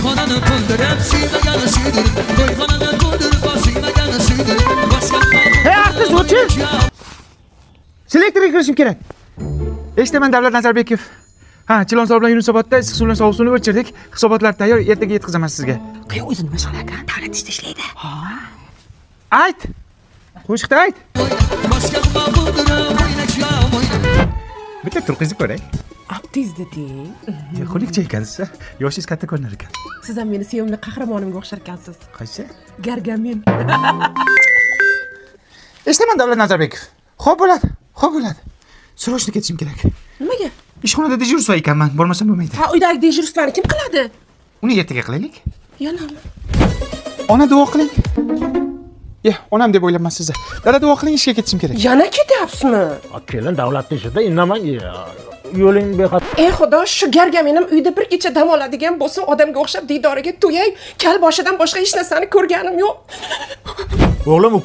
To'yxonani to'ldirib, suymagani suydirib, to'yxonani to'ldirib, suymagani suydirib, boshqa. Hey, artist, o'chir! Selektorga kirishim kerak. Eshitaman, Davlat Nazarbekov. Ha, Chilonzor bilan Yunusobodda issiq suv bilan sovuq suvni o'chirdik. Hisobotlar tayyor, ertaga yetkazaman sizga. Qiy, o'zi nima ish qilar ekan? Davlat ishda ishlaydi. Ayt. Qo'shiqda ayt. Boshqa bo'ldirib, o'ynashga. Bitta turqingizni ko'ray. Abdiz deding. Xunukcha ekansiz. Yoshingiz katta ko'rinar ekan. Siz ham meni sevimli qahramonimga o'xshar ekansiz. Qaysi? Gargamen. Eshitaman, Davlat Nazarbekov. Xo'p bo'ladi, xo'p bo'ladi. Срочно ketishim kerak. Nimaga? Ishxonada дежурство ekanman, bormasam bo'lmaydi. Ha, uydagi дежурство ni kim qiladi? Uni ertaga qilaylik. Yanami? Ona, duo qiling. Ya, onam deb o'ylabman sizni. Dada, duo qiling, ishga ketishim kerak. Yana ketyapsizmi? Kelin davlatni ishida indamang, yo'ling bexatar. Ey Xudo, shu gargamenim uyda bir kecha dam oladigan bo'lsin, odamga o'xshab diydoriga to'yay. Kal boshidan boshqa hech narsani ko'rganim yo'q. O'g'lim, uka.